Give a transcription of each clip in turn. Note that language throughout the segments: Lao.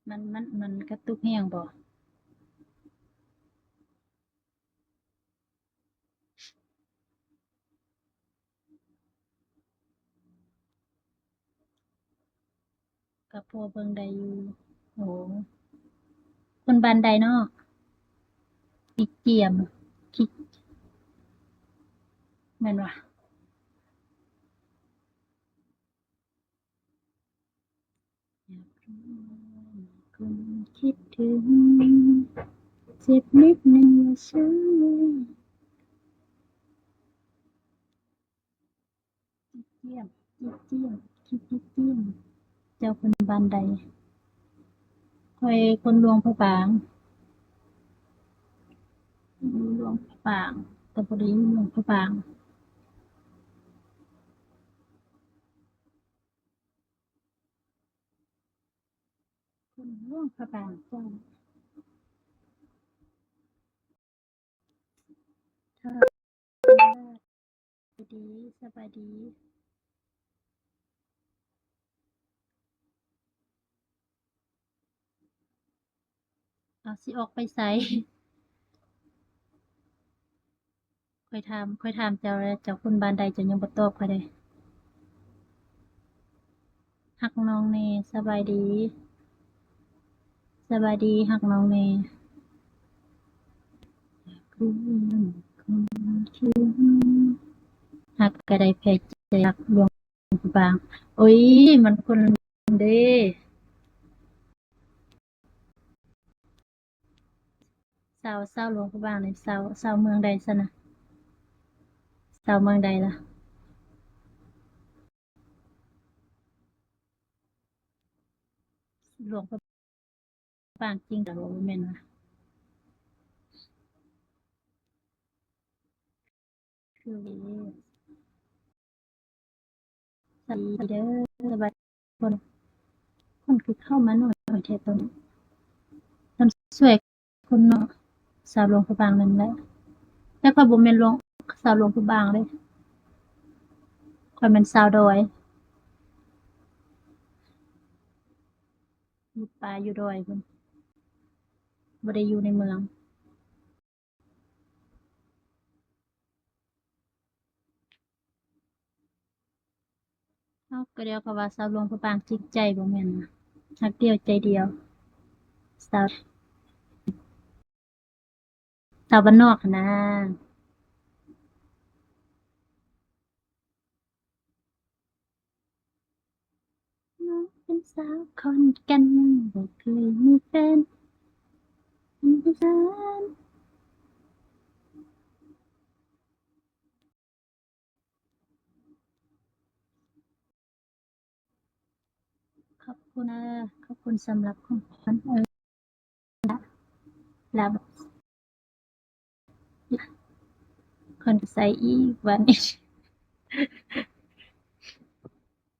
ມັນ ມັນ ມັນກະຕຸກແຮງບໍ່? ກະພໍເບິ່ງໄດ້ຢູ່. ໂອ້ ຄົນບ້ານໃດເນາະ? ຂີ້ກຽມ ຂີ້ ແມ່ນຫວາ? ຄົນຄິດເຖິງ ເຈັບນິດໜຶ່ງຢ່າເຊີຍ. ຈີ້ຽມ ຈີ້ຽມ ຂີ້ຈີ້ຽມ. ເຈົ້າຄົນບ້ານໃດ? ຂ້ອຍຄົນຫຼວງພະບາງ. ຢູ່ຫຼວງພະບາງ ແຕ່ບໍ່ໄດ້ຢູ່ຫຼວງພະບາງ. ຄົນຫຼວງພະບາງເຈົ້າ. ສະບາຍດີ ສະບາຍດີ. ເອົາ ຊິອອກໄປໃສ? ຂ້ອຍຖາມ ຂ້ອຍຖາມເຈົ້າແລ້ວ ເຈົ້າຄົນບ້ານໃດ ເຈົ້າຍັງບໍ່ຕອບຂ້ອຍເດ້. ຮັກນ້ອງແນ່ ສະບາຍດີ ສະບາຍດີ ຮັກນ້ອງແນ່. ຮັກກະໄດ້ແພ້ໃຈຮັກຫຼວງພະບາງ. ໂອ້ຍ ມັນຄົນເດ້. ສາວ ສາວຫຼວງພະບາງນີ້ ສາວ ສາວເມືອງໃດຊັ້ນນະ? ສາວເມືອງໃດລະ? ຫຼວງພະບາງຈິງກະບໍ່ແມ່ນຫວາ? ຄື ສະບາຍດີເດີ ສະບາຍດີທຸກຄົນ. ຄົນຄືເຂົ້າມາໜ້ອຍແທ້ຕອນນີ້. ຄົນສວຍຄົນເນາະ ສາວຫຼວງພະບາງນັ້ນແຫຼະ. ແຕ່ຂ້ອຍບໍ່ແມ່ນຫຼວງ ສາວຫຼວງພະບາງເດ້. ຂ້ອຍແມ່ນສາວດອຍ ຢູ່ປ່າຢູ່ດອຍພຸ້ນ ບໍ່ໄດ້ຢູ່ໃນເມືອງ. ເຮົາກະດຽວເຂົາວ່າສາວຫຼວງພະບາງຈິງໃຈ ບໍ່ແມ່ນຫວາ? ຮັກດຽວໃຈດຽວ ສາວ ສາວບ້ານນອກຫັ້ນນາ. ນ້ອງເປັນສາວຂອນແກ່ນ ບໍ່ເຄີຍມີແຟນ ມີແຕ່ແຟນ. ຂອບຄຸນເດີ ຂອບຄຸນສຳລັບຂອງຂວັນ. ເອີ ລະ ລະ ເພິ່ນກະໃສ່ອີກບາດນີ້.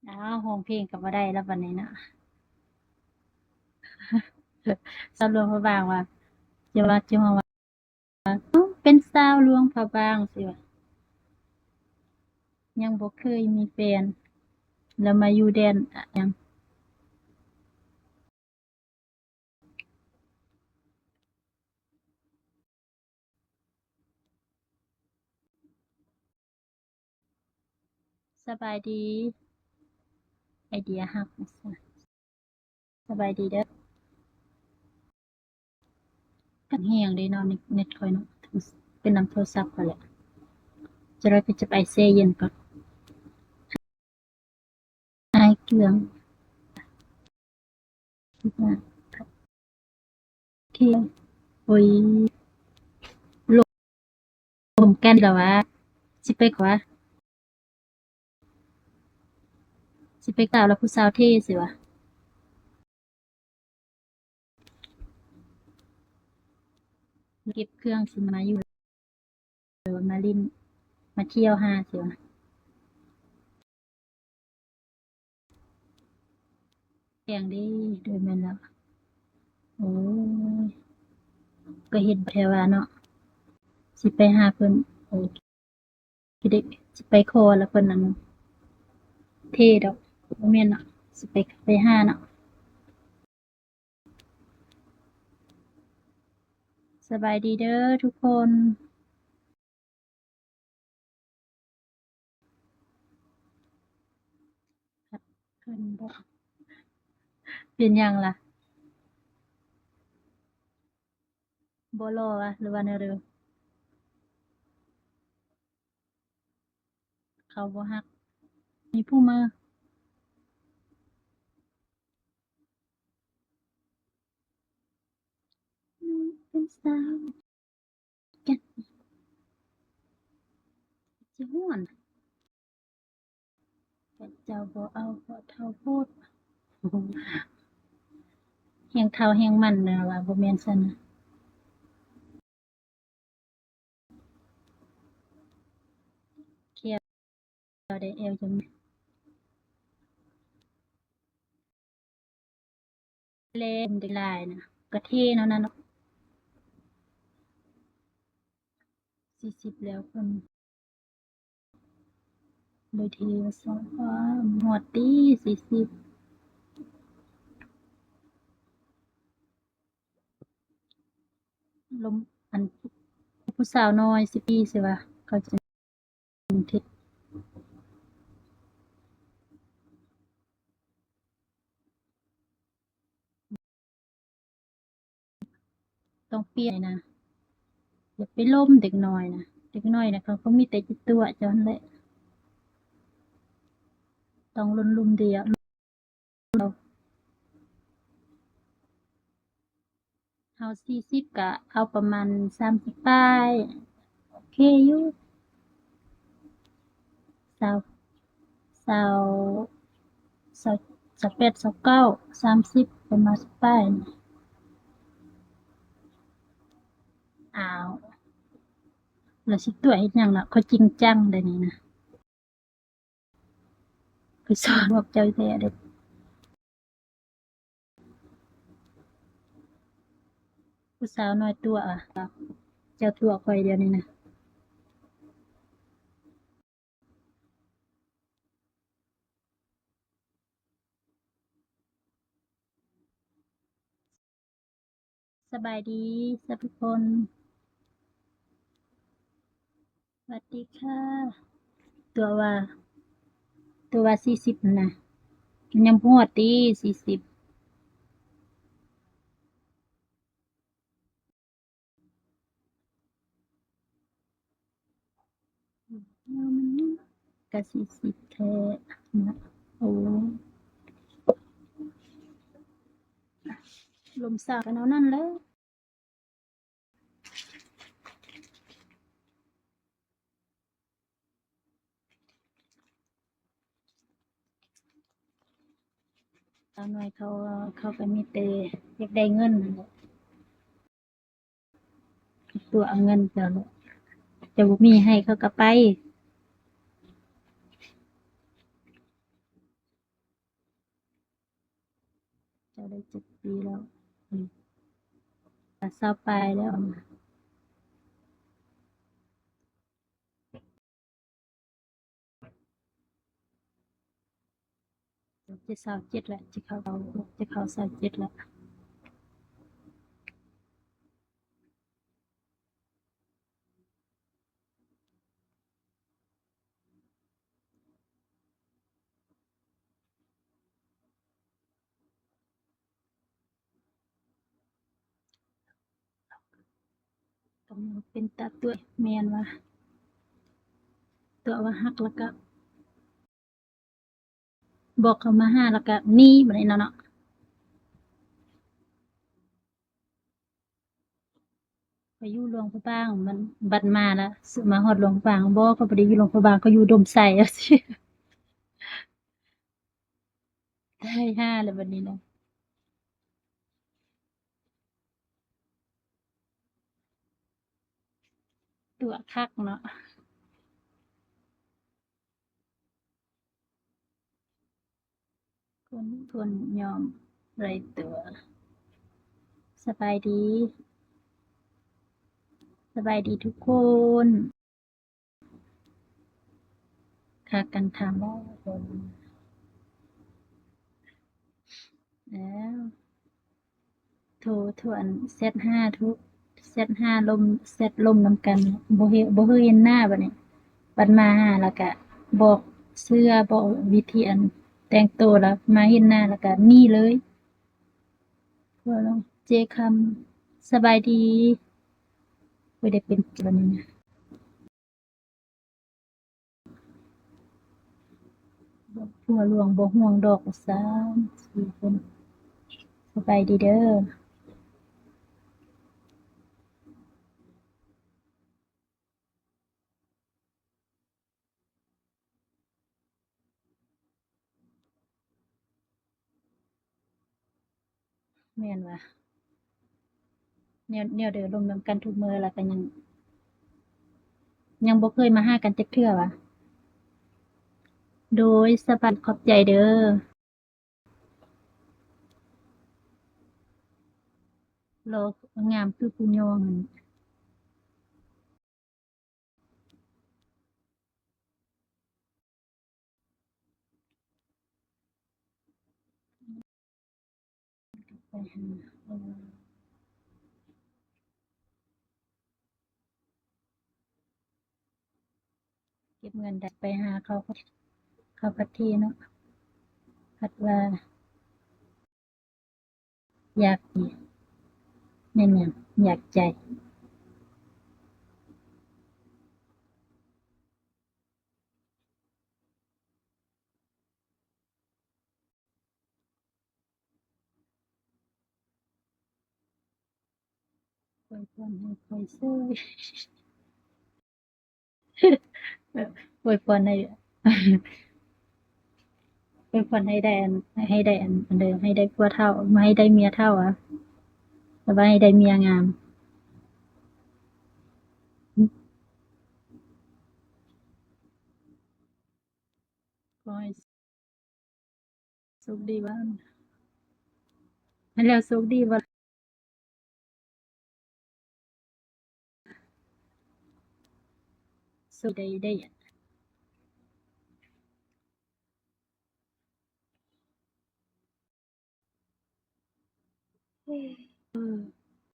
ອ້າວ ຮ້ອງເພງກະບໍ່ໄດ້ລະບາດນີ້ນະ. ສາວຫຼວງພະບາງວ່າ ຈະວ່າ ຈະຮ້ອງວ່າ ເປັນສາວຫຼວງພະບາງ ຊິວ່າ ຍັງບໍ່ເຄີຍມີແຟນ ແລ້ວມາຢູ່ແດນ ອະ ຫຍັງ. ສະບາຍດີ ໄອເດຍຮັກ ສະບາຍດີເດີ. ກັນແຮງເດ້ເນາະ ເນັດ ເນັດຂ້ອຍເນາະ ເປັນນຳໂທລະສັບຂ້ອຍແຫຼະ. ຈະໄດ້ໄປຈັບໄອແຊ່ເຢັນກ່ອນ. ອາຍເກືອງ ໂອເຄ. ໂອ້ຍ ລົມກັນແລ້ວຫວາ? ຊິໄປຂວາ ຊິໄປກ່າວລະຜູ້ສາວເທ່ຊິຫວາ? ເກັບເຄື່ອງຊິມາຢູ່ ມາຫຼິ້ນ ມາທ່ຽວຫາຊິຫວາ? ແພງເດ້ ໂດຍແມ່ນລະ. ໂອ້ຍ ກະເຫັນແທ້ວ່າເນາະ ຊິໄປຫາເພິ່ນ. ໂອເຄ ຊິໄປຂໍລະເພິ່ນນັ້ນ ເທ່ດອກ ບໍ່ແມ່ນເນາະ ຊິໄປ ໄປຫາເນາະ. ສະບາຍດີເດີທຸກຄົນ. ເພິ່ນບໍ່ ເປັນຫຍັງລະ? ບໍ່ຫຼໍ່ວະ ຫຼືວ່າແນວໃດ? ເຂົາບໍ່ຮັກ ມີຜູ້ມາ เป็นสาวกัน สิฮ้อน พระเจ้าบ่เอา เพราะเฒ่าโพด แฮ่งเฒ่าแฮ่งมันนะว่า บ่แม่นซั่นนะ แค่ได้แอวจัง แลเด็กหลายนะ กะเทเนาะนั่นเนาะ สี่สิบแล้วเพิ่น เลยเทว่าซั่น อ้า ฮอดติ สี่สิบ ລົມ ອັນ ຜູ້ສາວນ້ອຍ ສິບປີ ຊິວ່າ ເຂົາຈະ ຕ້ອງປ່ຽນນະ ຢ່າໄປລົມເດັກນ້ອຍນະ ເດັກນ້ອຍນະ ເຂົາກໍມີແຕ່ຈະຕົວະເຈົ້າຫັ້ນແຫຼະ ຕ້ອງລົມລຸມດຽວ. ເຮົາສີ່ສິບກະເອົາປະມານສາມສິບປາຍ ໂອເຄຢູ່ ຊາວ ຊາວ ຊາວແປດ ຊາວເກົ້າ ສາມສິບ ປະມານສາມສິບປາຍ. ອ້າວ ແລ້ວຊິຕົວະເຮັດຫຍັງລະ ຂ້ອຍຈິງຈັງໄດ໋ນີ້ນະ. ຄືສອນພວກເຈົ້າແທ້ເດ້ ຜູ້ສາວນ້ອຍຕົວະ ເຈົ້າຕົວະຂ້ອຍດຽວນີ້ນະ. ສະບາຍດີທຸກຄົນ ສະຫວັດດີຄ່ະ. ຕົວະວ່າ ຕົວະວ່າສີ່ສິບຫັ້ນນະ ຍັງບໍ່ຮອດຕິ ສີ່ສິບ. ກະສີ່ສິບແທ້ນະ ໂອ້ ລົມສາວກັນເອົານັ້ນແຫຼະ. ສາວນ້ອຍເຂົາ ເຂົາກໍມີແຕ່ຢາກໄດ້ເງິນຫັ້ນແຫຼະ ຕົວະເອົາເງິນເຈົ້າແຫຼະ ເຈົ້າບໍ່ມີໃຫ້ເຂົາກໍໄປ. ເຈົ້າໄດ້ຈັກປີແລ້ວ? ອືມ ຊາວປາຍແລ້ວ. ຈະຊາວເຈັດແລ້ວ ຈະເຂົ້າ ຈະເຂົ້າຊາວເຈັດແລ້ວ. ກຳລັງເປັນຕາຕົວະ ແມ່ນວ່າ ຕົວະວ່າຮັກ ແລ້ວກະບອກເຂົາມາຫາ ແລ້ວກະໜີ ບາດນີ້ນະເນາະ. ຂ້ອຍຢູ່ຫຼວງພະບາງ ມັນບັດມາລະ ມາຮອດຫຼວງພະບາງ ບໍ່ ຂ້ອຍບໍ່ໄດ້ຢູ່ຫຼວງພະບາງ ຂ້ອຍຢູ່ດົມໄຊ ວ່າຊີ້ ຕາຍຫ່າແລ້ວບັດນີ້ນະ ຕົວະຄັກເນາະ. ຄົນ ຄົນຍອມໄດ້ຕົວະ. ສະບາຍດີ ສະບາຍດີທຸກຄົນ. ພາກັນຖາມວ່າຄົນ ແລ້ວ ໂທ ໂທອັນແຊັດຫາທຸກ ແຊັດຫາລົມ ແຊັດລົມນຳກັນ ບໍ່ເຫັນ ບໍ່ເຄີຍເຫັນໜ້າບັດນີ້ ບັດມາຫາແລ້ວກະບອກເສື້ອ ບອກວິທີອັນແຕ່ງໂຕ ແລ້ວມາເຫັນໜ້າແລ້ວກະໜີເລີຍ. ເຈຄຳ ສະບາຍດີ. ບໍ່ໄດ້ເປັນບັດນີ້ນະ. ຜົວຫຼວງບໍ່ຫ່ວງດອກວ່າຊັ້ນ ສີ່ຄົນ. ສະບາຍດີເດີ. ແມ່ນວ່າ ແນວ ແນວເດີ ລົມນຳກັນທຸກມື້ ແລ້ວກໍຍັງ ຍັງບໍ່ເຄີຍມາຫາກັນຈັກເທື່ອວ່າ. ໂດຍ ສະບາຍ ຂອບໃຈເດີ. ຫຼໍ່ງາມຄືຜູ້ຍ່ອງຫັ້ນ. ໄປຫາ ເກັບເງິນໄດ້ ໄປຫາເຂົາ ເຂົາພັດເທເນາະ ພັດວ່າ ຢາກ ແມ່ນຫຍັງ ຢາກໃຈ. ອວຍພອນໃຫ້ຂ້ອຍເສີຍ ອວຍພອນໃຫ້ ອວຍພອນໃຫ້ໄດ້ອັນ ໃຫ້ໄດ້ອັນ ອັນເດີ ໃຫ້ໄດ້ຜົວເຖົ້າ ໃຫ້ໄດ້ເມຍເຖົ້າອະ ແຕ່ວ່າໃຫ້ໄດ້ເມຍງາມ. ຂໍໃຫ້ໂຊກດີວ່າ ໃຫ້ແລ້ວໂຊກດີວ່າ ໂຊກໄດ້ ໄດ້ ເອີ.